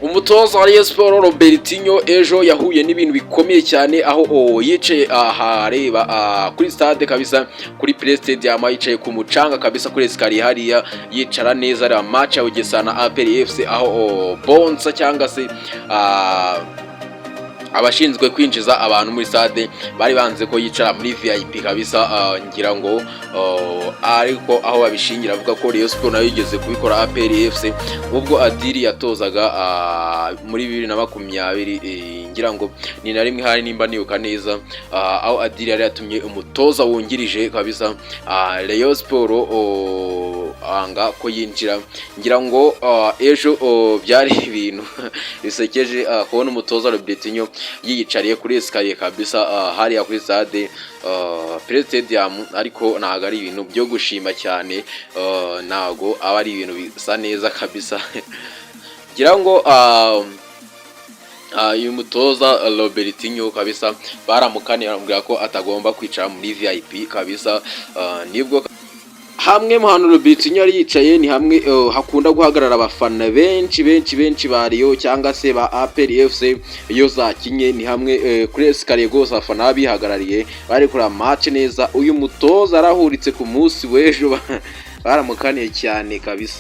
Umutoza wa Rayon Sports Robertinho ejo yahuye n'ibintu bikomeye cyane, aho yicaye ahareba kuri stade kabisa, kuri Pele Stadium, yicaye ku mucanga kabisa, kuri escalier hariya, yicara neza areba match ya Bugesera na APR FC, aho bouncer cyangwa se abashinzwe kwinjiza abantu muri stade bari banze ko yicara muri VIP kabisa. Ngira ngo ariko aho babishingira avuga ko Rayon Sports nayo yigeze kubikora APR FC ubwo Adili yatozaga muri 2020, ngira ngo ni na rimwe hari nimba nibuka neza, aho Adili yari yatumye umutoza wungirije kabisa Rayon Sports anga ko yinjira. Ngira ngo ejo byari ibintu bisekeje kubona umutoza Robertinho yiyicariye kuri escalier kabisa, hariya kuri stade Pele Stadium, ariko ntabwo ari ibintu byo gushima cyane, ntabwo aba ari ibintu bisa neza kabisa. Ngira ngo uyu mutoza Robertinho kabisa baramukaniye, baramubwira ko atagomba kwicara muri VIP kabisa. Nibwo hamwe mu hantu Robertinho yari yicaye ni hamwe hakunda guhagarara abafana benshi benshi benshi ba Rayon cyangwa se ba APR FC iyo zakinye. Ni hamwe kuri escalier rwose abafana bihagarariye, bari kureba match neza. Uyu mutoza arahuritse ku munsi w'ejo, baramukaniye cyane kabisa.